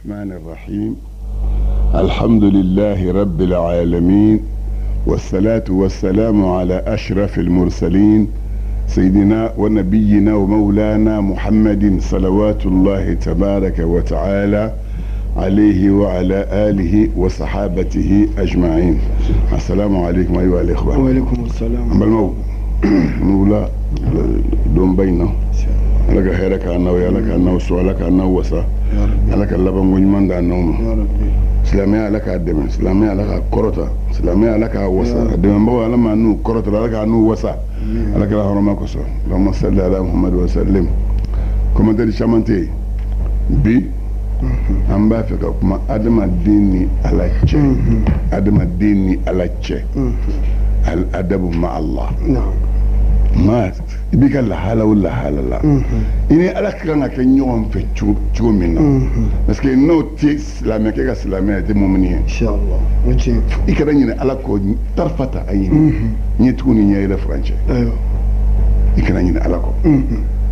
الرحمن الرحيم الحمد لله رب العالمين والصلاة والسلام على أشرف المرسلين سيدنا ونبينا ومولانا محمد صلوات الله تبارك وتعالى عليه وعلى آله وصحابته أجمعين. السلام عليكم أيها الإخوة. وعليكم السلام. Balimaw, n'u don ba in na, Ala ka hɛrɛ k'an n'aw ye, Ala k'an n'aw sɔn, Ala k'an n'aw wasa, Ala ka labanko ɲuman d'an n'aw ma. Silamɛya, Ala k'a dɛmɛ. Silamɛya, Ala k'a kɔrɔta. Silamɛya, Ala k'a wasa. A dɛmɛbagaw, Ala ma n'u kɔrɔta, Ala k'a n'u wasa, Ala kɛra hɔrɔma kosɔn. Allahumma salli ala Muhammad wa sallim. Commentaire caman tɛ yen bi. An b'a fɛ ka kuma adamaden ni Ala cɛ, adamaden ni Ala cɛ, al adabu ma Allah. Ma i b'i ka lahala o lahala la, i ni Ala ka kan ka kɛ ɲɔgɔn fɛ cogo min na, parce que n'o tɛ silamɛ kɛ ka silamɛya, i tɛ mumuni ye. Inshallah, o tiɲɛ. I kana ɲinɛ Ala kɔ tarfata ayini, ɲɛtugu ni ɲɛ yɛlɛ furancɛ. I kana ɲinɛ Ala kɔ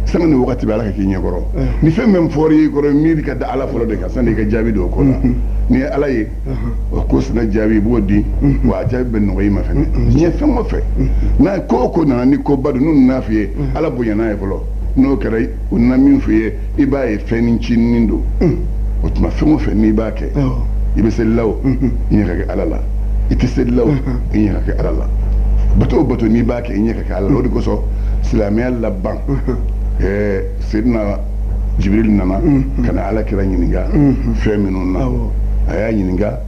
sanga ni wagati bɛ. Ala ka k'i ɲɛkɔrɔ ni fɛn min fɔra i kɔrɔ, miiri ka da Ala fɔlɔ de kan sani i ka jaabi don o ko la. N'i ye Ala ye, o ko sina jaabi i b'o di wa, a jaabi bɛ nɔgɔya i ma fɛnɛ. Diɲɛ fɛn o fɛn n'a ko o ko nana ni koba don, n'u nana f'i ye, Ala bonya n'a ye fɔlɔ. N'o kɛra, u nana min f'i ye, i b'a ye fɛn ni cinin don. O tuma, fɛn o fɛn n'i b'a kɛ, i bɛ seli la o, i ɲɛ ka kɛ Ala la. I tɛ seli la o, i ɲɛ ka kɛ Ala la. Bato o bato n'i b'a kɛ, i ɲɛ ka kɛ Ala la. O de kosɔn, silamɛya laban, Seydina Jibril nana ka na Ala kira ɲininka fɛn minnu na. A y'a ɲininka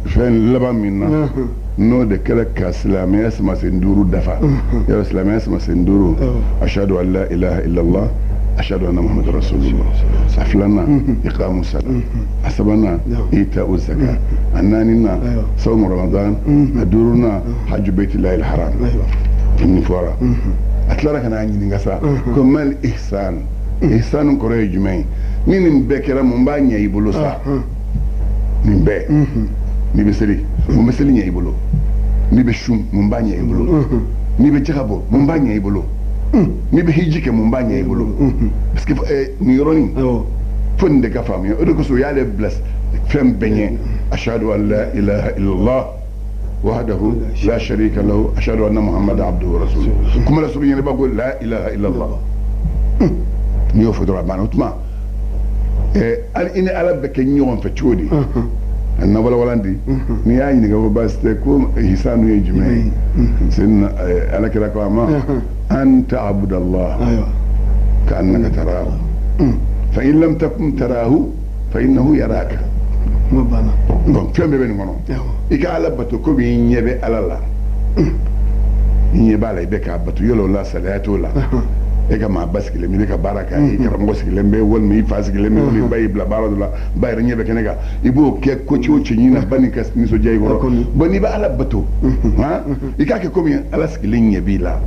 fɛn laban min na, n'o de kɛra ka silamɛya samasen duuru dafa. Yɔrɔ silamɛya samasen duuru: ashadu an la ilaha illallah, ashadu anna Muhammadu rasulullah. A filanan, iqamu sala. A sabanan, ita'u zaka. A naaninan, sawmu Ramadan. A duurunan, hajju baytillahi alharam. Nin fɔra, a tilara ka n'a ɲininka sa ko mal ihsan? Ihsan kɔrɔ ye jumɛn ye? Ni nin bɛɛ kɛra, mun b'a ɲɛ i bolo sa? Nin bɛɛ, n'i bɛ seli, mun bɛ seli ɲɛ i bolo? N'i bɛ sun, mun b'a ɲɛ i bolo? N'i bɛ jaka bɔ, mun b'a ɲɛ i bolo? N'i bɛ hiji kɛ, mun b'a ɲɛ i bolo? Parce que nin yɔrɔnin, fo nin de ka faamuya. O de kosɔn u y'ale bila fɛn bɛɛ ɲɛ: ashadu an la ilaha illallah wahdahu la sharika lahu, ashhadu anna Muhammadan abduhu wa rasuluhu. Kuma la surunya, b'a ko la ilaha illallah, n'i y'o fɔ dɔrɔn, a banna. O tuma, hali i ni Ala bɛ kɛ ɲɔgɔn fɛ cogo di? A na walawala di. N'i y'a ɲininka ko baasi tɛ, ko hisanu ye jumɛn ye, Seydina Ala kira ko a ma: an ta'budallah ka annaka tarahu, fa in lam takun tarahu fa innahu yaraka. Bon, fɛn bɛɛ bɛ nin kɔnɔ. I ka Ala bato komi i ɲɛ bɛ Ala la. I ɲɛ b'a la, i bɛ k'a bato. Yɔrɔ la, salaya t'o la. E ka maa ba sigilen bɛ, i bɛ ka baara kɛ, i karamɔgɔ sigilen bɛ, walima i fa sigilen bɛ, walima i ba y'i bila baara dɔ la, ba yɛrɛ ɲɛ bɛ kɛnɛ kan, i b'o kɛ ko ci o cɛ ɲini na, ba nin ka nisɔndiya i kɔrɔ. Bon, n'i bɛ Ala bato, han, i k'a kɛ komi Ala sigilen ɲɛ b'i la.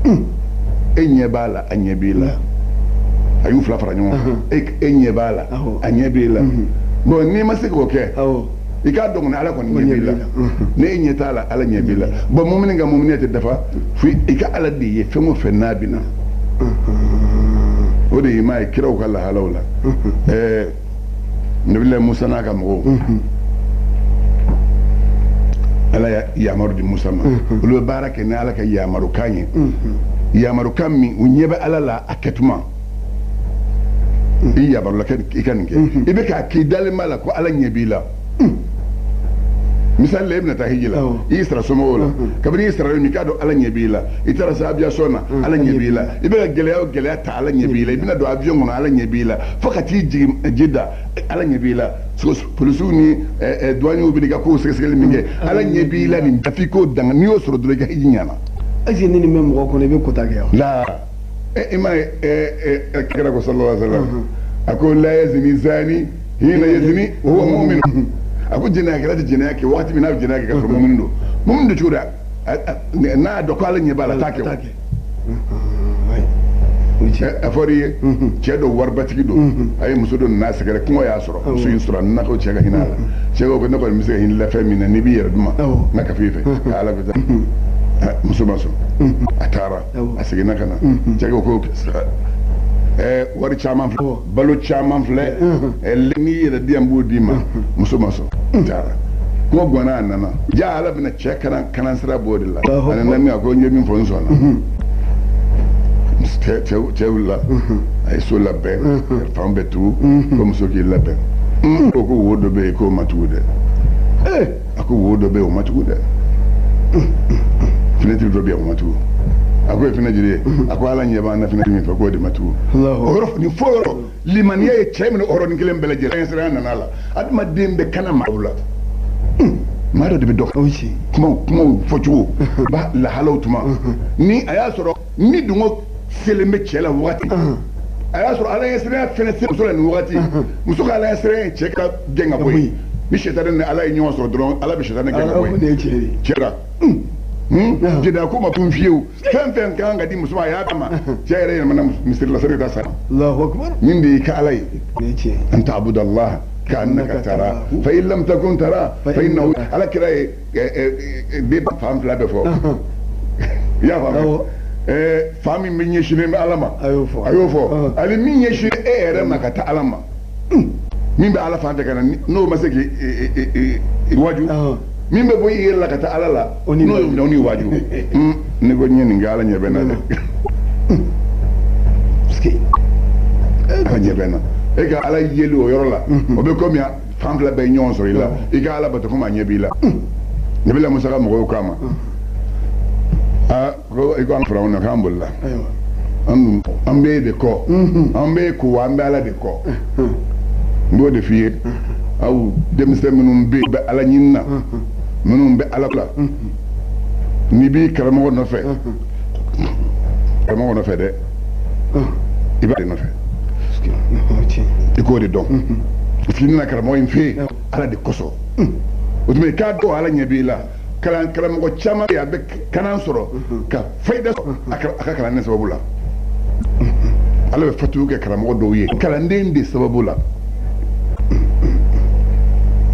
E ɲɛ b'a la, a ɲɛ b'i la. A y'u fila fara ɲɔgɔn kan. E ɲɛ b'a la, a ɲɛ b'i la. Bon, n'i ma se k'o kɛ, i k'a dɔn kɔni, Ala kɔni ɲɛ b'i la. Ne e ɲɛ t'a la, Ala ɲɛ b'i la. Bon, mumini ka mumini tɛ dafa fo i ka Ala de ye fɛn o fɛn n'a bɛ na. O de y'i m'a ye kiraw ka lahalaw la, Nabilayi Musa n'a ka mɔgɔw, Ala ya yamaru di Musa ma. Olu bɛ baara kɛ ni Ala ka yamarukan ye, yamarukan min u ɲɛ bɛ Ala la a kɛtuma. I yamarula i ka nin kɛ, i bɛ k'a k'i dalen b'a la ko Ala ɲɛ b'i la. Misali la, e bɛna taa hiji la, i y'i sara somɔgɔw la. Kabini i sara yɔrɔ min, i k'a dɔn Ala ɲɛ b'i la. I taara se aviation na, Ala ɲɛ b'i la. I bɛ ka gɛlɛya o gɛlɛya ta, Ala ɲɛ b'i la. I bɛna don avion kɔnɔ, Ala ɲɛ b'i la. Fo ka t'i jigin Jida, Ala ɲɛ b'i la. Polisiw ni douaniers bɛ n'i ka kow sɛgɛsɛgɛli min kɛ, Ala ɲɛ b'i la. Nin bɛɛ f'i k'o danga. N'i y'o sɔrɔ dɔrɔn, i ka hiji ɲɛna. Est ce que ni nin bɛ mɔgɔ kɔnɔ, i bɛ kota kɛ wa? La, i m'a ye, kira ko sallallahu alaihi wa sallam, a ko la yazni zani hina yazni wa huwa mu'min. A ko jɛnɛyakɛla tɛ jɛnɛya kɛ waati min n'a bɛ jɛnɛya kɛ ka sɔrɔ mumuni don. Mumuni don cogo di? N'a y'a dɔn ko Ala ɲɛ b'a la, t'a kɛ o. A fɔra i ye, cɛ dɔ waribatigi don, a ye muso dɔ nana sɛgɛrɛ, kɔngɔ y'a sɔrɔ. Muso in sɔrɔ, a nana ko cɛ ka hinɛ a la. Cɛ ko ne kɔni bɛ se ka hinɛ la fɛn min na, n'i b'i yɛrɛ d'u ma, n ka kafe fɛ ka Ala bɛ taa. Muso ma sɔn, a taara, a seginna ka na. Cɛ ko Wari caman filɛ, balo caman filɛ, n'i yɛrɛ di yan n b'o d'i ma. Muso ma sɔn, taara kuma ganna, a nana ja Ala bɛna cɛ kanan sira b'o de la. A nana min, a ko n ye min fɔ n sɔnna. Cɛ wulila, a ye so labɛn, fan bɛɛ tugu, ko muso k'i labɛn. Ko wo dɔ bɛ yen k'o ma tugu dɛ. A ko wo dɔ bɛ yen o ma tugu dɛ. Fenêtre dɔ bɛ yen o ma tugu. A ko ye fɛnɛ jiri ye. A ko Ala ɲɛ b'an na fɛnɛ min fɛ k'o de ma tugu. O yɔrɔ nin fɔ yɔrɔ limaniya ye cɛ minɛ o yɔrɔnin kelen bɛɛ lajɛlen. Sira nana a la, adamaden bɛ kana maa la. Maa dɔ de bɛ dɔ kumaw fɔcogo ba lahalaw tuma ni a y'a sɔrɔ ni dungɔ selen bɛ cɛ la wagati, a y'a sɔrɔ Ala ɲɛsiranya fɛnɛ se muso la nin wagati, muso ka Ala ɲɛsiranya ye cɛ ka gɛn ka bɔ yen. Ni sɛtanɛ ni Ala ye ɲɔgɔn sɔrɔ dɔrɔn, Ala bɛ sɛtanɛ gɛn ka bɔ yen. Cɛ la jɛnɛya ko ma kun fiyewu. Fɛn fɛn kan ka di muso ma, a y'a d'a ma. Cɛ yɛrɛ yɛlɛmana misiri la sani ka taa sa. Min de y'i ka Ala ye, an ta'budallaha ka'annaka tara fa in lam takun tara fa innahu. Ala kira ye den fan fila bɛɛ fɔ. I y'a faamu? Fa min bɛ ɲɛsinnen bɛ Ala ma, a y'o fɔ. Ani min ɲɛsinnen e yɛrɛ ma ka taa Ala ma, min bɛ Ala fan fɛ ka na, n'o ma se k'i waju, min bɛ bɔ i yɛrɛ la ka taa Ala la, n'o y'o minɛ o n'i waju. Ne ko n ye nin kɛ, Ala ɲɛ bɛ n na dɛ. Ala ɲɛ bɛ n na. E ka Ala yeli o yɔrɔ la, o bɛ komi fan fila bɛɛ ye ɲɔgɔn sɔrɔ i la. I ka Ala bato komi a ɲɛ b'i la. Nabila Musa ka mɔgɔw k'a ma, aa ko i ko an Firawuna k'an bolila, an bɛ e de kɔ, an bɛ e ko wa an bɛ Ala de kɔ. N b'o de f'i ye, aw denmisɛn minnu bɛ yen bɛ Ala ɲini na, minnu bɛ Ala la, n'i b'i karamɔgɔ nɔfɛ, karamɔgɔ nɔfɛ dɛ, i b'a de nɔfɛ, i k'o de dɔn. Parce que n'i nana karamɔgɔ in fɛ yen, Ala de kosɔn. O tuma i k'a dɔn Ala ɲɛ b'i la. Karamɔgɔ caman bɛ yen, a bɛ kanan sɔrɔ ka fayida sɔrɔ a ka kalanden sababu la. Ala bɛ fatuw kɛ karamɔgɔ dɔw ye kalanden de sababu la.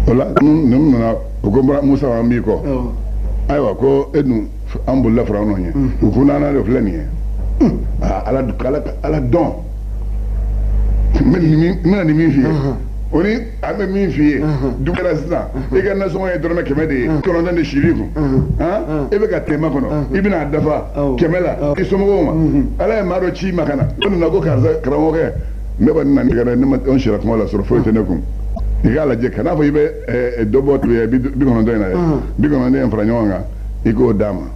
O la ninnu nana, u ko Musa an b'i kɔ. Ayiwa ko e dun an bolila Firawuna ɲɛ, u ko n'an de filɛ nin ye. Ala dɔn. N bɛna nin min f'i ye, o ni an bɛ min f'i ye, dugu kɛra sisan, i ka nasɔngɔ ye dɔrɔmɛ 100 de ye, 90 de siri kun, e bɛ ka tema kɔnɔ, i bɛna a dafa 100 la i somɔgɔw ma. Ala ye maa dɔ ci i ma ka na, o nana ko karisa karamɔgɔkɛ, ne kɔni nana ka na, ne ma anw sira kuma la sɔrɔ foyi tɛ ne kun. I k'a lajɛ, kan'a fɔ i bɛ dɔ bɔ 90 in na dɛ, 90 in fara ɲɔgɔn kan, i k'o d'a ma.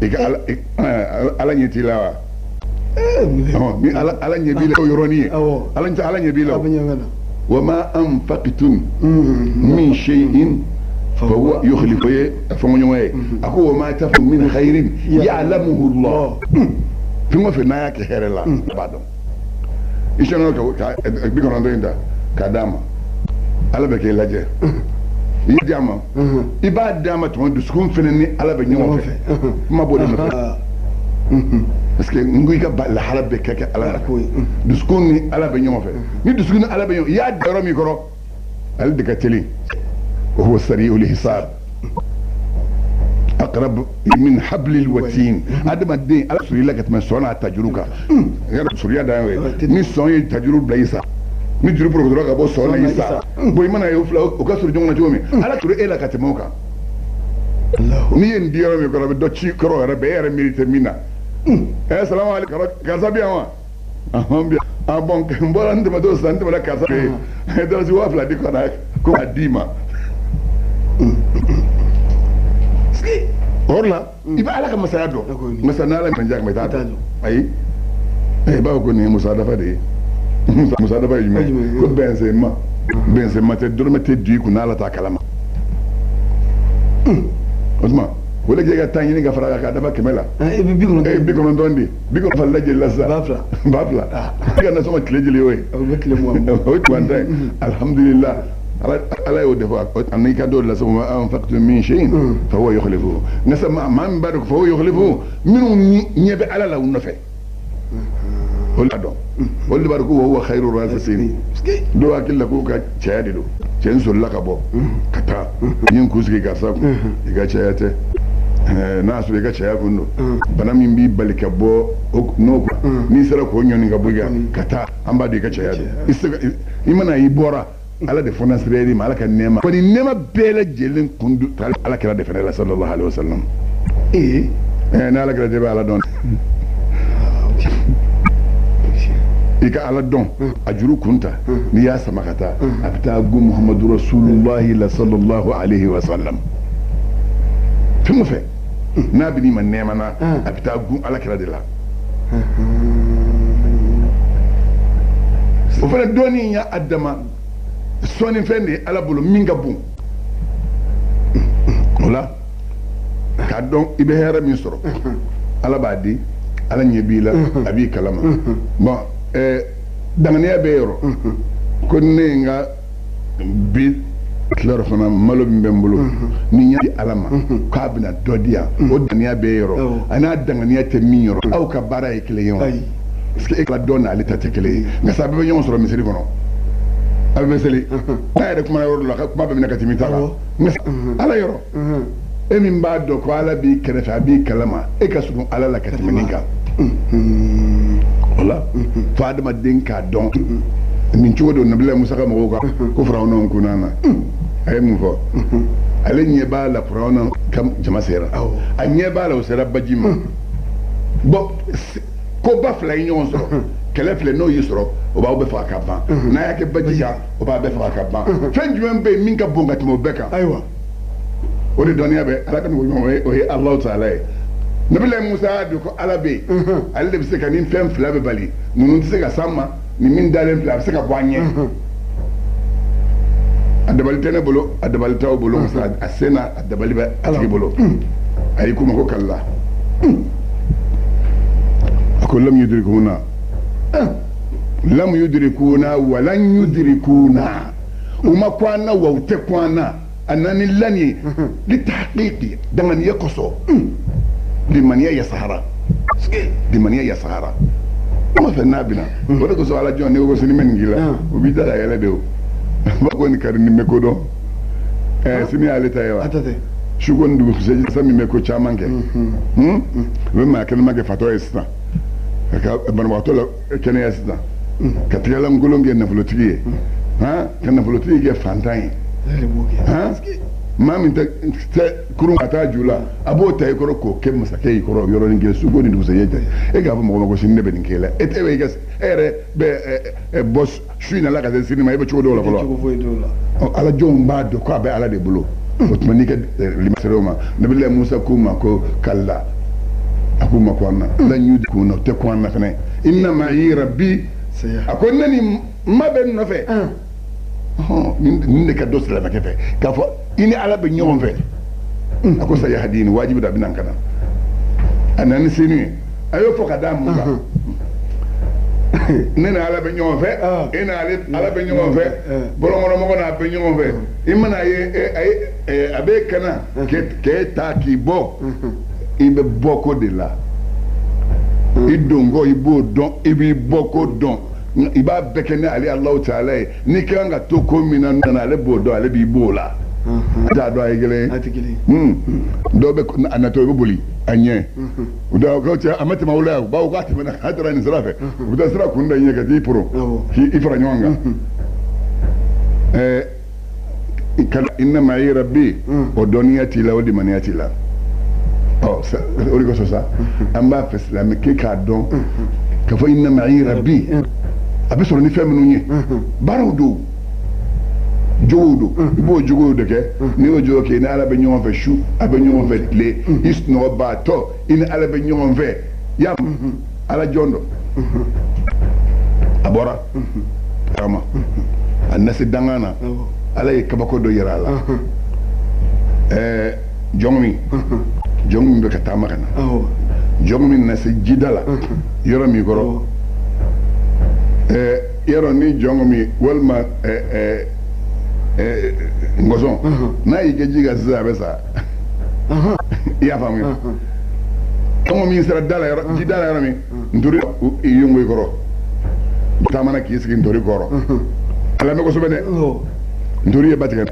I ka Ala ɲɛ t'i la wa? Ni Ala ɲɛ b'i la, o yɔrɔnin ye. Ala ɲɛ b'i la. Wa ma anfaqtum min shay'in fa huwa yukhlifu. Ye fɔnkɔɲɔgɔn ye. A ko wa ma taf'alu min khairin ya'lamuhu Allah. Fɛn o fɛn n'a y'a kɛ hɛrɛ la, a b'a dɔn. I sɔnna ka 90 in ta k'a d'a ma, Ala bɛ k'e lajɛ. I y'a d'a ma, i b'a d'a ma tuma dusukun fɛnɛ ni Ala bɛ ɲɔgɔn fɛ. Kuma b'o de nɔfɛ. Parce que n ko i ka lahala bɛɛ kɛ Ala la. Dusukun ni Ala bɛ ɲɔgɔn fɛ. Ni dusukun ni Ala bɛ ɲɔgɔn, i y'a da yɔrɔ min kɔrɔ, ale de ka teli. Wa huwa sari'ul hisab. Aqrab min hablil watin. Adamaden Ala sur'i la ka tɛmɛ sɔn n'a tajuru kan. Surunya dan y'o ye. Ni sɔn ye tajuru bila i sa, ni juru porokotora ka bɔ sɔn na i sa, bon i mana ye o fila o ka surun ɲɔgɔn na cogo min, Ala suru e la ka tɛmɛ o kan. N'i ye nin di yɔrɔ min kɔrɔ, a bɛ dɔ ci kɔrɔ yɛrɛ bɛɛ, e yɛrɛ miiri tɛ min na. Salamu aleykum, karisa bɛ yan wa? Ahɔn bi yan. Ah bon, n bɔra n tɛmɛtɔ sisan, n tɛmɛna karisa fɛ yen, a ye dalasi 2000 di ka na ko k'a d'i ma. O yɔrɔ la, i bɛ Ala ka masaya dɔn. Masa n'Ala ma diya i t'a dɔn. Ayi, i b'a fɔ ko nin ye Musa dafa de ye. Musa dafa ye jumɛn ye? Ko bɛnsenma. Bɛnsenma tɛ, dɔrɔmɛ tɛ du i kun n'Ala t'a kalama. O tuma o de k'e ka taa ɲini ka fara kan k'a dafa 100 la. E bɛ 90 di. 90 falila jeli la sisan? 2000. 2000. I ka nasɔngɔ tile jeli y'o ye? O bɛ tile 20. O ye 20 ye. Alhamdulillah. Ala y'o de fɔ, ani ka dɔw lase ma anfaqtum min shay'in fa huwa yukhlifuhu. Nka sa maa min b'a dɔn fa huwa yukhlifuhu, minnu ɲɛ bɛ Ala la u nɔfɛ, olu b'a dɔn. Olu de b'a dɔn ko wa huwa khayru raziqin. Dɔw hakili la k'u ka cɛya de don. Cɛ n solila ka bɔ ka taa n ye n kun sigi karisa kun, i ka cɛya tɛ. N'a y'a sɔrɔ i ka cɛya kun don, bana min b'i bali ka bɔ n'o n'i sera k'o ɲɔni ka bɔ i kan ka taa, an b'a dɔn i ka cɛya don. I se ka i mana i bɔra Ala de fana sira ma, Ala ka nɛɛma kɔni, nɛɛma bɛɛ lajɛlen kun don Ala kira de fana la, sallallahu alaihi wasallam. Ni Ala kira de bɛ Ala dɔn, i ka Ala dɔn a juru kun ta, n'i y'a sama ka taa, a bɛ taa gun Muhammadu Rasulullahi la, sallallahu alaihi wasallam. Fɛn o fɛn n'a bɛ n'i ma nɛɛma na, a bɛ taa gun Ala kira de la. O fana dɔnni y'a dama sɔnnifɛn de ye Ala bolo min ka bon. O la k'a dɔn i bɛ hɛrɛ min sɔrɔ, Ala b'a di, Ala ɲɛ b'i la, a b'i kalama. Bon, danganiya bɛ yɔrɔ ko ne ye n ka bi tilayɔrɔ fana, malo min bɛ n bolo ni n y'a di Ala ma k'a bɛna dɔ di yan, o danganiya bɛ yɔrɔ a n'a danganiya tɛ min yɔrɔ, aw ka baara ye kelen ye wa? Parce que e ka dɔn n'ale ta tɛ kelen ye, nka sa a bɛɛ bɛ ɲɔgɔn sɔrɔ misiri kɔnɔ, a bɛ seli n'a yɛrɛ kumana yɔrɔ dɔ la, kuma bɛ minɛ ka tɛmɛ i ta kan. Nka Ala yɔrɔ, e min b'a dɔn ko Ala b'i kɛrɛfɛ, a b'i kalama, e ka surun Ala la ka tɛmɛ nin kan. O la fo adamaden k'a dɔn nin cogo don. Nabila Musa ka mɔgɔw kan ko Firawuna kunna na, a ye mun fɔ? Ale ɲɛ b'a la Firawuna ka jama sera, a ɲɛ b'a la o sera baji ma. Bon, ko ba fila ye ɲɔgɔn sɔrɔ, kɛlɛ filɛ, n'o y'i sɔrɔ o b'aw bɛɛ faga ka ban, n'a y'a kɛ baji kan o b'a bɛɛ faga ka ban. Fɛn jumɛn bɛ yen min ka bon ka tɛmɛ o bɛɛ kan? Ayiwa, o de dɔnniya bɛ Ala ka mɔgɔ ɲuman, o ye Alahu taala ye. Nabila Musa y'a dɔn ko Ala bɛ yen, ale de bɛ se ka nin fɛn fila bɛ bali, ninnu tɛ se ka s'an ma, nin min dalen filɛ a bɛ se ka bɔ an ɲɛ. A dabali tɛ ne bolo, a dabali t'aw bolo, a sen na a dabali bɛ a tigi bolo. A y'i kuma ko kalla, a ko lam yudrikuna, lam yudrikuna walan yudrikuna, u ma ko an na wa u tɛ ko an na. A nana ni lan ye li tahqiqi, danganiya kosɔn, limaniya ya sahara, limaniya ya sahara. Kuma fɛn n'a bɛna o de kosɔn, Ala jɔn, ne ko sini bɛ nin k'i la, o b'i da la yɛlɛ de. O b'a ko nin ka di, nin bɛ ko dɔn, sini y'ale ta ye wa? Su ko ni dugusɛjɛ sa min bɛ ko caman kɛ, u bɛ maa kɛnɛma kɛ fatɔ ye sisan, ka banabagatɔ la kɛnɛya sisan, ka tigɛlankolon kɛ nafolotigi ye, ka nafolotigi kɛ fantan ye. Maa min tɛ kurun ka taa ju la, a b'o ta i kɔrɔ k'o kɛ masakɛ y'i kɔrɔ yɔrɔnin kelen, su ko ni dugusɛjɛ cɛ. E k'a fɔ mɔgɔ ma ko sini ne bɛ nin k'e la, e tɛ e yɛrɛ bɛ bɔ su in na la ka se sini ma, e bɛ cogo dɔw la fɔlɔ. Ala jɔnw b'a dɔn k'a bɛ Ala de bolo. O tuma n'i ka lima sera o ma, Nabila Musa k'u ma ko kalla, a k'u ma ko an na lan yudrikuna, o tɛ ko an na fɛnɛ. Inna ma'i rabbi, a ko ne ni ma bɛ n nɔfɛ. Nin de ka dɔ silamɛkɛ fɛ k'a fɔ i ni Ala bɛ ɲɔgɔn fɛ. A ko sayahdini, wajibi da a bɛ na n ka na. A nana ni senu ye, a y'o fɔ ka d'a mun kan? Ne ni Ala bɛ ɲɔgɔn fɛ, e ni Ala bɛ ɲɔgɔn fɛ, bɔlɔnkɔnɔmɔgɔ n'a bɛ ɲɔgɔn fɛ. I mana ye a bɛ kana k'e ta k'i bɔ, i bɛ bɔ ko de la. I donko i b'o dɔn, i b'i bɔ ko dɔn, i b'a bɛɛ kɛ ni ale Alahu taala ye. N'i ka kan ka to ko min na, ale b'o dɔn, ale b'i b'o la. A t'a dɔn a ye kelen ye. Dɔw bɛ a natɔ i bɛ boli a ɲɛ, u da ko cɛ a ma tɛmɛ aw la yan, bawo k'a tɛmɛna, k'a taara nin sira fɛ, u bɛ taa sira kun da i ɲɛ ka t'i poron k'i fara ɲɔgɔn kan. Inna ma'i rabbi, o dɔnniya t'i la, o limaniya t'i la. Ɔ o de kosɔn sa an b'a fɛ silamɛ k'e k'a dɔn k'a fɔ inna ma'i rabbi a bɛ sɔrɔ ni fɛn minnu ye, baaraw don, jogow don, i b'o jogow de kɛ. N'i y'o jogo kɛ, i ni Ala bɛ ɲɔgɔn fɛ su, a bɛ ɲɔgɔn fɛ tile, i sunɔgɔbaatɔ i ni Ala bɛ ɲɔgɔn fɛ. Ya Ala jɔn dɔ a bɔra tagama, a na se dangan na, Ala ye kabako dɔ yira a la. Jɔn min bɛ ka taama ka na, jɔn min na se jida la yɔrɔ min kɔrɔ, yɔrɔ ni jɔn min walima ngɔsɔn n'a y'i kɛ ji kan sisan, a bɛ sa. I y'a faamuya? Jɔn min sera da la yɔrɔ, ji da la yɔrɔ min, ntori yongo i kɔrɔ, taamana k'i sigi ntori kɔrɔ. A lamɛn kosɛbɛ dɛ, ntori ye ba tigɛ,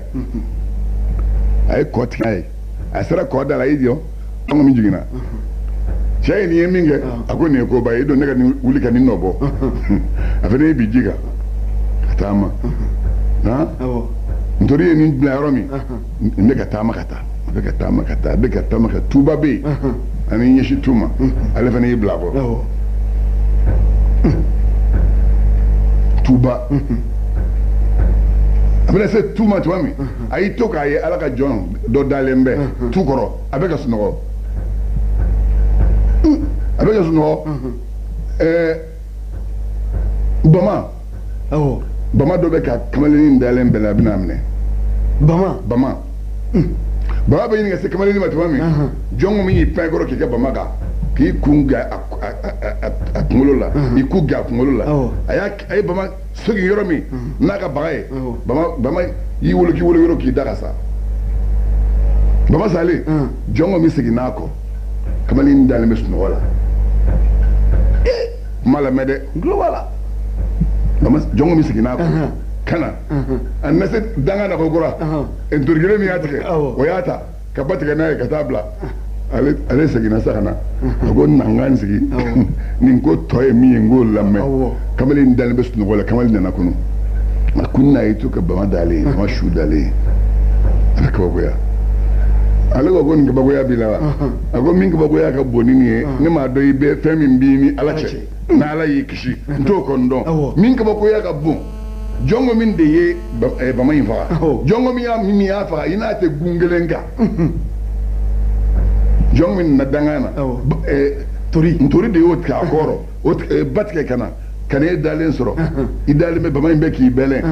a ye kɔ tigɛ n'a ye, a sera kɔ da la, a y'i jɔ, Jɔnkɔ min jiginna cɛ ye nin ye min kɛ a ko nin ye koba ye i don ne ka nin wuli ka nin nɔ bɔ a fana ye bi ji kan ka taama ntori ye nin bila yɔrɔ min n bɛ ka taama ka taa a bɛ ka taama ka taa a bɛ ka taama ka tuba bɛ yen ani ɲɛsin tu ma ale fana y'i bila a kɔrɔ tuba a bɛna se tu ma tuma min a y'i to k'a ye ala ka jɔn dɔ dalen bɛ tu kɔrɔ a bɛ ka sunɔgɔ a bɛ ka sunɔgɔ bama bama dɔ bɛ ka kamalennin dalen bɛɛ la a bɛna a minɛ bama bama bama bɛ ɲini ka se kamalennin ma tuma min jɔn min y'i pan i kɔrɔ k'i kɛ bama kan k'i kun gan a kunkolo la i ku gan a kunkolo la a ye bama sogin yɔrɔ min n'a ka baga ye bama y'i wolo k'i wolo yɔrɔ k'i da ka sa bama salen jɔn min seginna a kɔ kamalen dalen bɛ sunɔgɔ la kuma lamɛn dɛ n tulo b'a la jɔn min seginna a kɔ ka na a nana se danga na ko kura ntori kelen min y'a tigɛ o y'a ta ka ba tigɛ n'a ye ka taa bila ale seginna sa ka na a ko na n ka n sigi nin ko tɔ ye min ye n k'o lamɛn kamalen dalen bɛ sunɔgɔ la kamalen nana kɔnɔ a ko n'a y'i to ka bama dalen ye bama su dalen ye a bɛ kabakoya ale ko nin kabakoya b'i la wa a ko min kabakoya ka bon ni nin ye ne m'a dɔn i bɛ fɛn min b'i ni ala cɛ n'ala y'i kisi n t'o kɔni dɔn min kabakoya ka bon jɔnko min de ye bama in faga jɔnko min y'a faga i n'a tɛ gun kelen kan jɔn min nana dangan na ntori de y'o tigɛ a kɔrɔ o ba tigɛ ka na ka na e dalen sɔrɔ i dalen bɛ bama in bɛ k'i bɛlɛn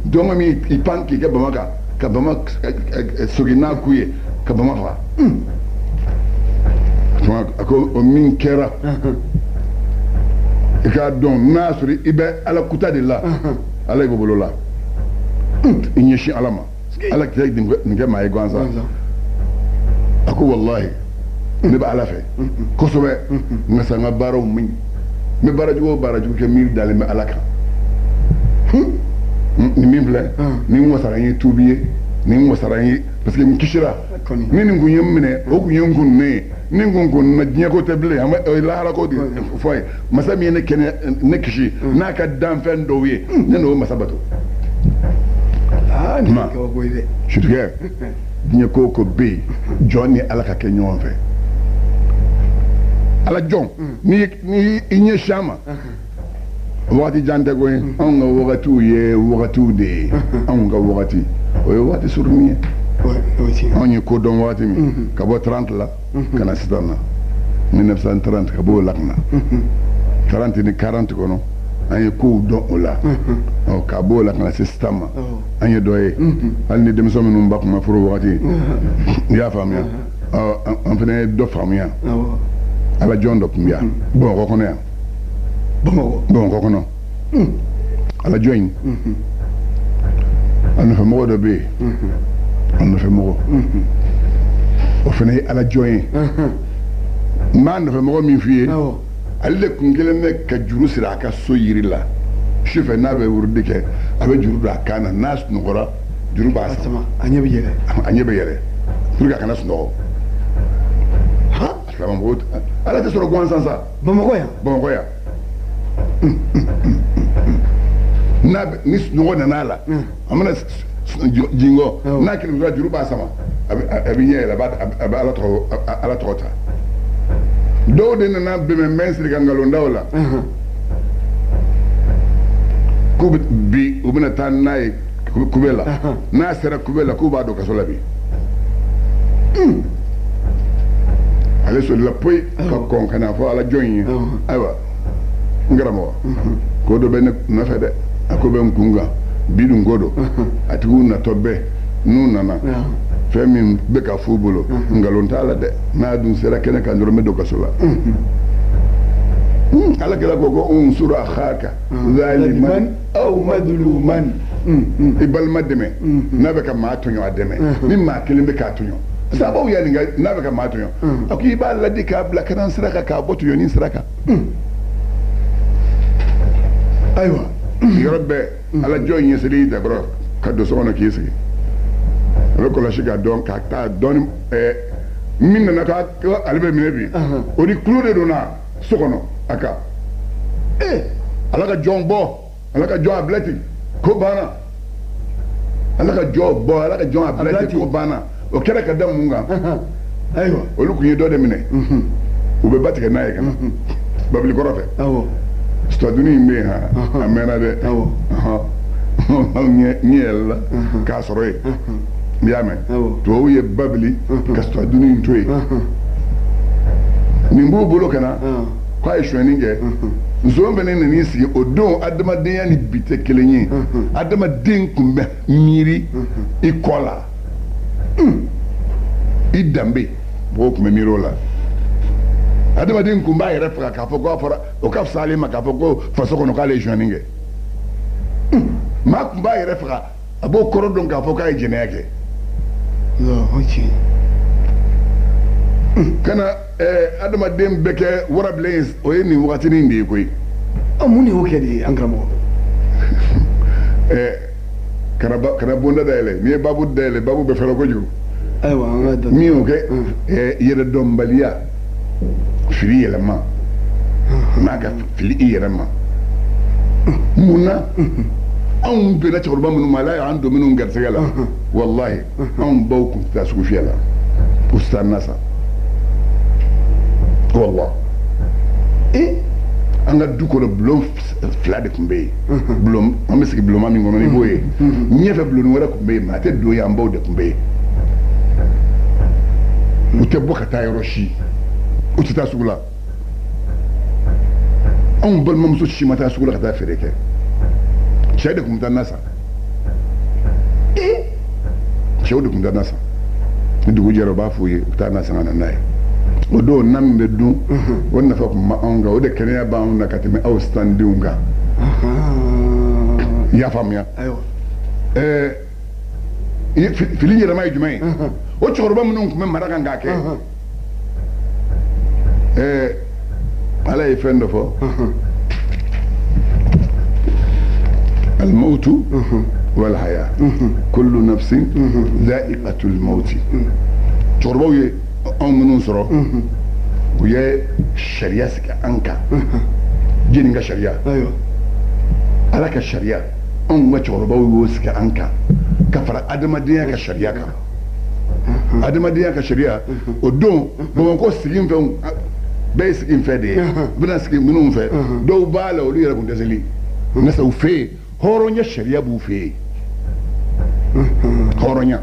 jɔnko min i pan k'i kɛ bama kan ka bama sogin n'a ku ye ka bama faga a ko o min kɛra i k'a dɔn n'a sɔrɔ i bɛ ala kuta de la ala b'i bolo la i ɲɛsin ala ma ala tɛ nin kɛ maa ye gansan a ko walahi ne bɛ ala fɛ kosɛbɛ nka sa n ka baaraw man ɲi n bɛ baara jugu o baara jugu kɛ miiri dalen bɛ ala kan nin min filɛ ni n wasara n ye tuubi ye ni n wasara n ye parce que n kisira ni nin kun ye n minɛ o kun ye n kun ne ye ni n kun kun na diɲɛ ko tɛ bilen an bɛ lahara ko de fɔ ye masa min ye ne kɛnɛ ne kisi n'a ka danfɛn dɔw ye ne n'o masa bato. Ma sutukɛ diɲɛ ko o ko bɛ yen jɔn ni ala ka kɛ ɲɔgɔn fɛ ala jɔn ni i ɲɛsin a ma wagati jan tɛ koyi anw ka wagatiw ye wagatiw de ye anw ka wagati o ye wagati surunni ye anw ye ko dɔn wagati min ka bɔ 30 la ka na sisan na 1930 ka b'o la ka na 30 ni 40 kɔnɔ an ye kow dɔn o la ɔ ka b'o la ka na se sisan ma an ye dɔ ye hali ni denmisɛn minnu ba kun ma furu wagati i y'a faamuya ɔ an fana ye dɔ faamuya ala jɔn dɔ tun bɛ yan Bamakɔ kɔnɔ yan Bamakɔ kɔnɔ ala jɔn in a nɔfɛmɔgɔ dɔ bɛ yen a nɔfɛmɔgɔ o fana ye ala jɔn ye n b'a nɔfɛmɔgɔ min f'i ye ale de kun kelen bɛ ka juru siri a ka so yiri la sufɛ n'a bɛ wurudi kɛ a bɛ juru don a kan na n'a sunɔgɔra juru b'a sama a ɲɛ bɛ yɛlɛ a ɲɛ bɛ yɛlɛ pour que a kana sunɔgɔ silamɛmɔgɔ ala tɛ sɔrɔ gansan sa Bamakɔ yan Bamakɔ yan n'a ni sunɔgɔ nana a la a mana jingɔ n'a kelen juru b'a sama a bɛ ɲɛ yɛlɛ a bɛ ala tɔgɔ ta dɔw de nana bɛnbɛn siri ka nkalon da o la k'u bi u bɛna taa n'a ye kube la n'a sera kube la k'u b'a don kaso la bi ale solila poyi ka kɔn ka n'a fɔ ala jɔn ye ayiwa n karamɔgɔ ko dɔ bɛ ne nɔfɛ dɛ a ko bɛ n kun kan bi dun ko don a tigiw natɔ bɛɛ n'u nana fɛn min bɛ ka f'u bolo nkalon t'a la dɛ n'a dun sera kɛnɛ kan dɔrɔn n bɛ don kaso la ala kɛra ko ko unsur akhaka zaliman aw madluman i balima dɛmɛ n'a bɛ ka maa tɔɲɔ a dɛmɛ ni maa kelen bɛ k'a tɔɲɔ sababu y'a nin n'a bɛ ka maa tɔɲɔ a ko i b'a ladi k'a bila ka na sira kan k'a bɔ tɔɲɔni sira kan ayiwa yɔrɔ bɛɛ ala jɔn ye seli y'i kɔrɔ ka don so kɔnɔ k'i sigi a bɛ kɔlɔsi ka dɔn ka taa dɔɔni Min nana k'ale bɛ minɛ bi o ni kulo de donna so kɔnɔ a kan. Ala ka jɔn bɔ, ala ka jɔn a bila ten, ko banna. Ala ka jɔn bɔ, ala ka jɔn a bila ten, ko banna. O kɛra ka da mun kan? Ayiwa, olu tun ye dɔ de minɛ, u bɛ ba tigɛ n'a ye ka na babilikɔrɔ fɛ. Sitaduni in bɛ yen han, a mɛnna dɛ. Ɲɛ yɛlɛla k'a sɔrɔ yen. N y'a mɛn tubabuw ye babili ka sitaduni in to yen. Nin b'u bolo ka na k'a ye sonyɛni kɛ. Nson fana nan'i sigi o don. Adamadenya ni bi tɛ kelen ye. Adamaden tun bɛ miiri i kɔ la, i danbe, mɔgɔw tun bɛ miiri o la. Adamaden tun b'a yɛrɛ faga k'a fɔ k'a fɔra o ka fisa ale ma k'a fɔ ko faso kɔnɔ k'ale ye sonyɛni kɛ. Maa tun b'a yɛrɛ faga, a b'o kɔrɔ dɔn k'a fɔ k'a ye jɛnɛya kɛ. Ka na adamaden bɛ kɛ warabilen ye, o ye nin wagatinin de ye koyi. Mun de y'o kɛ de ye an karamɔgɔ? Kana bonda dayɛlɛ, n'i ye babu dayɛlɛ, babu bɛ fɛrɛ kojugu. Ayiwa, an ka min y'o kɛ, yɛrɛdɔnbaliya, fili yɛlɛma, maa ka fili i yɛrɛ ma. Mun na anw bɛnna cɛkɔrɔba minnu ma, Ala y'an don minnu garisɛgɛ la, walahi anw baw tun tɛ taa sugu fiyɛ la, u tɛ taa na sa, walahi. An ka du kɔnɔ bulon fila de tun bɛ yen. Bulon, an bɛ sigi bulonba min kɔnɔ, n'i b'o ye ɲɛfɛ, bulon wɛrɛ tun bɛ yen, mais a tɛ don yen, an baw de tun bɛ yen. U tɛ bɔ ka taa yɔrɔ si, u tɛ taa sugu la. Anw balimamuso si ma taa sugu la ka taa feere kɛ. Cɛ de tun bɛ taa na san. Cɛw de tun bɛ taa na san. Ni dugu jɛra, u b'a f'u ye, u bɛ taa na san ka na n'a ye. O don na min bɛ dun, o nafa tun ma anw kan, o de kɛnɛya b'anw na ka tɛmɛ aw sisan denw kan. I y'a faamuya? Fili yɛlɛma ye jumɛn ye? O cɛkɔrɔba minnu tun bɛ mara kan k'a kɛ, Ala ye fɛn dɔ fɔ: alimawutu walhaya kullu nafsin dha'iqatul mawti. Cɛkɔrɔbaw ye anw minnu sɔrɔ, u ye sariya sigi an kan. Jɛnni ka sariya, Ala ka sariya, anw ka cɛkɔrɔbaw y'o sigi an kan ka fara adamadenya ka sariya kan. Adamadenya ka sariya, o don Bamakɔ sigi fɛnw bɛɛ ye sigi fɛn de ye. U bɛna sigi minnu fɛ, dɔw b'a la, olu yɛrɛ kun tɛ seli nka u fɛ yen hɔrɔnya sariya b'u fɛ yen. Hɔrɔnya,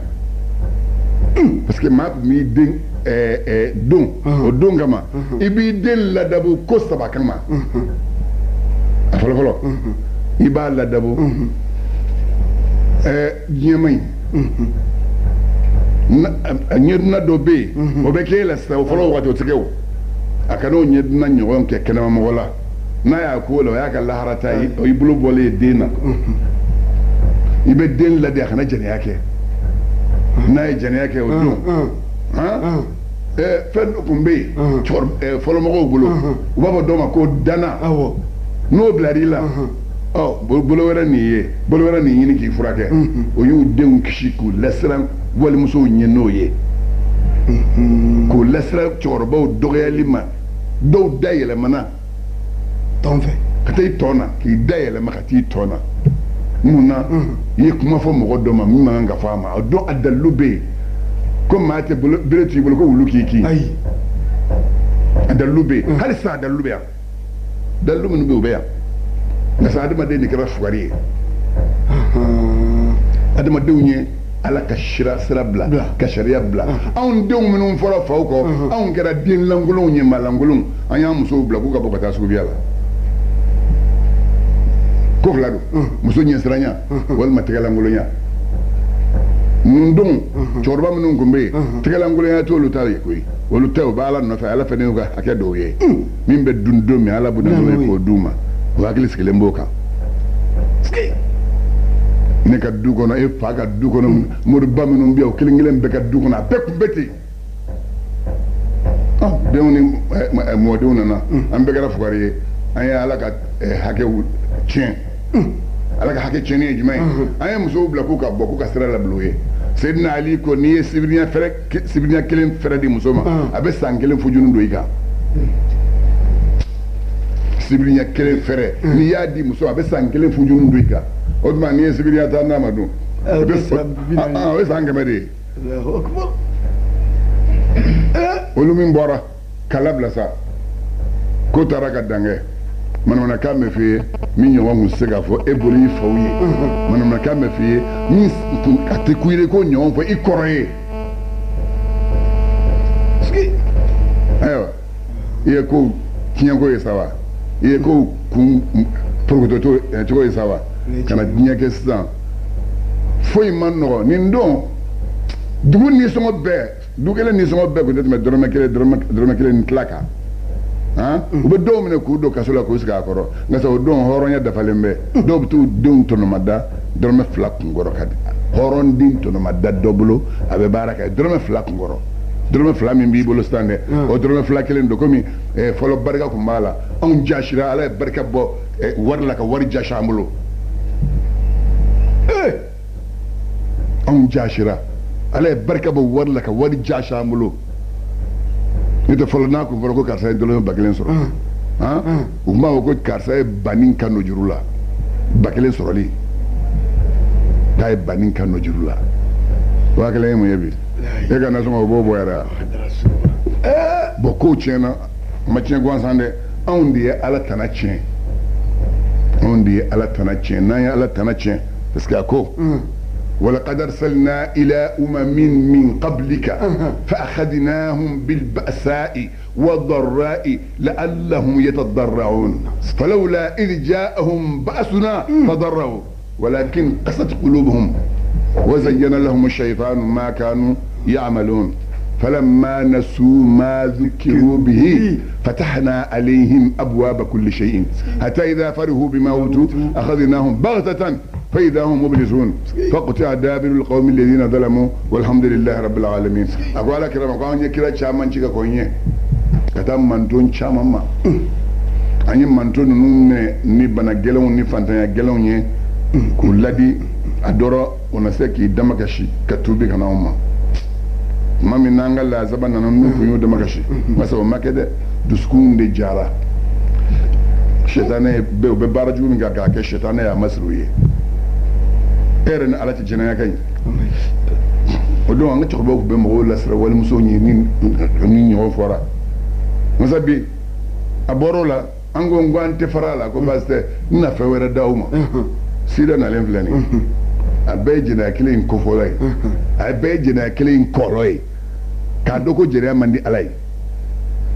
parce que maa tun b'i den don o don kama, i b'i den ladabu ko saba kama. A fɔlɔ fɔlɔ, i b'a ladabu diɲɛ ma ɲi, ɲɛdunna dɔ bɛ yen, o bɛ k'e la sisan, o fɔlɔ wagati o tɛ kɛ o. A kana o ɲɛdunna ɲɔgɔn kɛ kɛnɛmamɔgɔ la. N'a y'a ko la, o y'a ka lahara ta ye, o y'i bolo bɔlen ye den na. I bɛ den ladi a kana jɛnɛya kɛ. N'a ye jɛnɛya kɛ o don, fɛn dɔ tun bɛ yen fɔlɔmɔgɔw bolo, u b'a fɔ dɔw ma ko dana. N'o bilar'i la, bolo wɛrɛ nin ye, bolo wɛrɛ nin ɲini k'i furakɛ. O y'u denw kisi k'u lasiran walimusow ɲɛ n'o ye, k'u lasiran cɛkɔrɔbaw dɔgɔyali ma. Dɔw da yɛlɛmana tɔn fɛ ka taa i tɔn na, k'i da yɛlɛma ka t'i tɔn na. Mun na i ye kuma fɔ mɔgɔ dɔ ma min man kan ka fɔ a ma? O don a dalilu bɛ yen ko maa tɛ bere t'i bolo ko wulu k'i kin. Ayi, a dalilu bɛ yen hali sisan, a dalilu bɛ yan. Dalilu minnu bɛ yen, o bɛ yan. Nka sisan adamaden de kɛra fugari ye. Adamadenw ye Ala ka sira bila, ka sariya bila. Anw denw minnu fɔra faw kɔ, anw kɛra den lankolonw ye, maa lankolonw. An y'an musow bila k'u ka bɔ ka taa sugubiya la. Ko fila don: muso ɲɛsiranya walima tɛgɛlankolonya. Mun don cɛkɔrɔba minnu tun bɛ yen, tɛgɛlankolonya t'olu ta ye koyi. Olu ta, u bɛ Ala nɔfɛ, Ala fana y'u ka hakɛ dɔw ye min bɛ dun don min, Ala bɛ na n'o ye k'o d'u ma. O hakili sigilen b'o kan. Ne ka du kɔnɔ, e fa ka du kɔnɔ, moriba minnu bɛ yan, o kelen kelen bɛɛ ka du kɔnɔ, a bɛɛ tun bɛ ten. Denw ni mɔdenw nana, an bɛɛ kɛra fugari ye. An ye Ala ka hakɛw tiɲɛ. Ala ka hakɛ tiɲɛni ye jumɛn ye? An ye musow bila k'u ka bɔ, k'u ka sira labila u ye. Seydina Ali ko n'i ye sibiriɲɛ fɛrɛ sibiriɲɛ kelen fɛrɛ di muso ma, a bɛ san kelen fujunu don i kan. Sibiriɲɛ kelen fɛrɛ, n'i y'a di muso ma, a bɛ san kelen fujunu don i kan. O tuma n'i ye sibiriɲɛ tan d'a ma dun, o bɛ o ye san 100 de ye. Olu min bɔra k'a labila sa, ko taara ka dan kɛ. Manamanakan bɛ f'i ye min ɲɔgɔn tun tɛ se k'a fɔ e bolo i faw ye. Manamanakan bɛ f'i ye min a tɛ ku i ye ko ɲɔgɔn fɔ i kɔrɔ ye. Ayiwa, i ye ko tiɲɛko ye sa wa, i ye ko kun porokoto cogo ye sa wa, ka na diɲɛ kɛ sisan foyi man nɔgɔ. Nin don dugu nisɔngɔ bɛɛ, du kelen nisɔngɔ bɛɛ tun tɛ tɛmɛ dɔrɔmɛ kelen, dɔrɔmɛ kelen ni tila kan. U bɛ dɔw minɛ k'u don kaso la k'u sigi a kɔrɔ. Nka sa o don hɔrɔnya dafalen bɛ. Dɔw bɛ t'u denw tɔnɔmada dɔrɔmɛ 2 kunkɔrɔ ka di. Hɔrɔnden tɔnɔmada dɔ bolo, a bɛ baara kɛ dɔrɔmɛ 2 kunkɔrɔ. Dɔrɔmɛ 2 min b'i bolo sisan dɛ, o dɔrɔmɛ 2 kelen don. Komi fɔlɔ barika tun b'a la, anw jasira, Ala ye barika bɔ wari la ka wari jasi an bolo. Anw jasira, Ala ye barika bɔ wari la ka wari jasi an bolo. N'o tɛ fɔlɔ n'a kun fɔra ko karisa ye dɔrɔmɛ 1000 sɔrɔ, u tun b'a fɔ ko karisa ye banni kan don juru la. 1000 sɔrɔli k'a ye banni kan don juru la. 10,000 ye mun ye bi? E ka nasɔngɔ o b'o bɔ yɛrɛ wa? Bɔn, kow tiɲɛna, a ma tiɲɛ gansan dɛ. Anw de ye Ala tana tiɲɛ, anw de ye Ala tana tiɲɛ. N'an ye Ala tana tiɲɛ, parce que a ko: ولقد أرسلنا إلى أمم من قبلك فأخذناهم بالبأساء والضراء لعلهم يتضرعون فلولا إذ جاءهم بأسنا تضرعوا ولكن قست قلوبهم وزين لهم الشيطان ما كانوا يعملون فلما نسوا ما ذكروا به فتحنا عليهم أبواب كل شيء حتى إذا فرحوا بما أوتوا أخذناهم بغتة فإذا هم مبلسون فقطع دابر القوم الذين ظلموا والحمد لله رب العالمين. أقول لك كلام أقول لك كلا شامان شيكا كونيه كتام مانتون شامان ما أني مانتون نون ني بنا جلون ني فانتانيا جلون يه كولادي أدورا ونسيكي دمكشي كتوبي كناوما mami n'an ka lazaba nana n'u kun y'o damakasi, parce que o ma kɛ dɛ. Dusukun de jara, sɛtanɛ bɛ u bɛ baara jugu min kɛ k'a kɛ, sɛtanɛ y'a masiri u ye. E yɛrɛ ni Ala tɛ jɛnɛya ka ɲi. O don an ka cɛkɔrɔbaw tun bɛ mɔgɔw lasira walimusow ɲɛ ni ɲɔgɔn fɔra. Masa bi a bɔr'o la, an ko n ko an tɛ fara a la, ko baasi tɛ, n na fɛn wɛrɛ d'aw ma. Sida nalen filɛ nin ye, a bɛɛ ye jɛnɛya kelen in kofɔlɔ ye, a bɛɛ ye jɛnɛya kelen in kɔlɔ ye, k'a dɔn ko jɛnɛya man di Ala ye.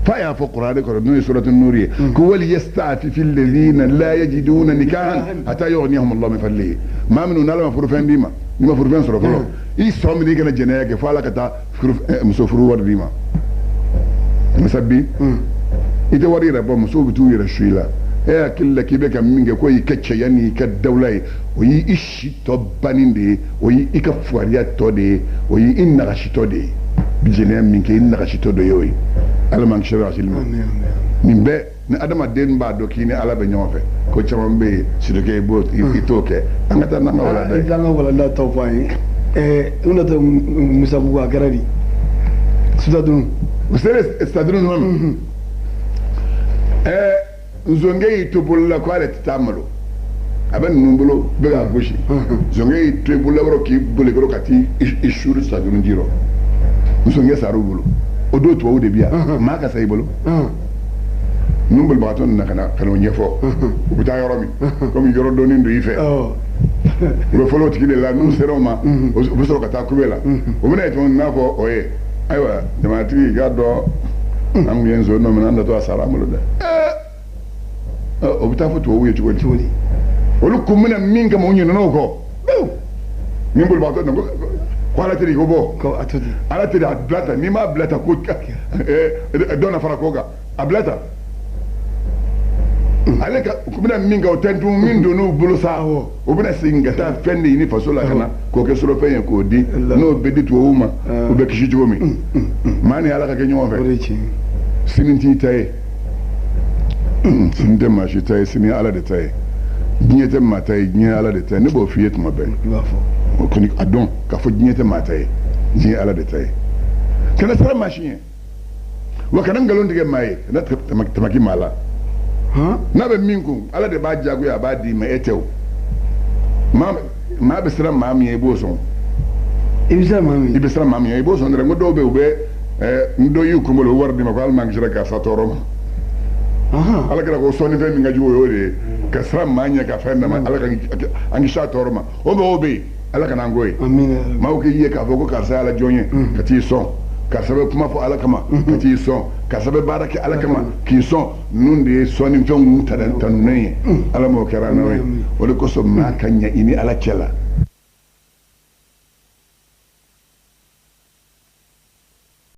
Fa y'a fɔ kuranɛ kɔrɔ, n'o ye suratu nuri ye, ko wali yasta'fifi alladhina la yajiduna nikahan hatta yughniyahum Allahu min fadlihi. Maa minnu n'Ala ma furufɛn d'i ma, n'i ma furufɛn sɔrɔ fɔlɔ, i sɔn minɛ i kana jɛnɛya kɛ fo Ala ka taa muso furu wari d'i ma. Masa bi i tɛ wari yɛrɛ bɔ, musow bɛ t'u yɛrɛ su i la. E hakili la k'i bɛ ka min kɛ, k'o y'i ka cɛya n'i ka dawula ye, o y'i si tɔ banni de ye, o y'i ka fugariya tɔ de ye, o y'i nagasitɔ de ye. Jɛnɛya min kɛ, i nagasitɔ dɔ ye o ye. Ala m'an kisi rasili ma. Nin bɛɛ ni adamaden b'a dɔn k'i ni Ala bɛ ɲɔgɔn fɛ, ko caman bɛ yen sirikɛ i b'o i t'o kɛ. An ka taa n'an ka walanda ye. I t'an ka walanda tɔ fɔ an ye. N natɔ Musabugu, a kɛra di Sutadunu? O selen Sutadunu nɔ, nzonge y'i to bolo la ko ale tɛ taa malo, a bɛ ninnu bolo bɛ k'a gosi. Nzonge y'i to bolo la kɔrɔ k'i boli kɔrɔ ka t'i suri Sutadunu ji rɔ. Nzonge sar'u bolo. O don tubabu de bi yan, maa ka sa i bolo. Ninnu bolibagatɔ nana ka na o ɲɛfɔ. U bɛ taa yɔrɔ min, komi yɔrɔ dɔnnen don i fɛ, u bɛ fɔlɔ o tigi de la. N'u sera o ma, u bɛ sɔrɔ ka taa kube la. U bɛna ye tuguni n'a fɔ o ye: ayiwa jamanatigi, i k'a dɔn an tun ye nson dɔ minɛ, an natɔ a sara an bolo dɛ. O bɛ taa fɔ tubabuw ye cogo di? Olu kun bɛna min kama, u ɲinɛna o kɔ. Min bolibagatɔ nana ko Ala tɛ ko bɔ, Ala tɛ a bila tan, n'i m'a bila tan ko dɔ na fara ko kan, a bila tan. Ale ka u bɛna min kɛ, o tɛ dun min donn'u bolo sa. U bɛna segin ka taa fɛn de ɲini faso la ka na k'o kɛ surɔfɛn ye k'o di. N'o bɛ di tubabuw ma, u bɛ kisi cogo min. Maa ni Ala ka kɛ ɲɔgɔn fɛ. Sini t'i ta ye, sini tɛ maa si ta ye, sini Ala de ta ye. Diɲɛ tɛ maa ta ye, diɲɛ Ala de ta ye. Ne b'o f'i ye tuma bɛɛ. O kɔni a dɔn k'a fɔ diɲɛ tɛ maa ta ye, diɲɛ ye Ala de ta ye. Kana siran maa si ɲɛ, wa kana nkalon tigɛ maa ye, kana tamaki maa la. N'a bɛ min kun, Ala de b'a diyagoya, a b'a d'i ma, e tɛ o. Maa bɛ siran maa min ye, i b'o sɔn. I bɛ siran maa min I bɛ siran maa min ye, i b'o sɔn dɛ. N ko dɔw bɛ yen, u bɛ n dɔ y'i kunbolo, u bɛ wari d'i ma ko hali m'an kisira karisa tɔɔrɔ ma. Ala kɛra ko sɔnnifɛn min ka jugu, o y'o de ye, ka siran maa ɲɛ ka fɛn d'a ma. Ala ka an kisi a tɔɔrɔ ma. O mɔgɔw bɛ yen, Ala kana an k'o ye. Maaw k'i ye k'a fɔ ko karisa ye Ala jɔn ye, ka t'i sɔn. Karisa bɛ kuma fɔ Ala kama, ka t'i sɔn. Karisa bɛ baara kɛ Ala kama, k'i sɔn. Ninnu de ye sɔnnifɛnw tanunen ye. Ala m'o kɛra n'o ye. O de kosɔn maa ka ɲɛ i ni Ala cɛ la.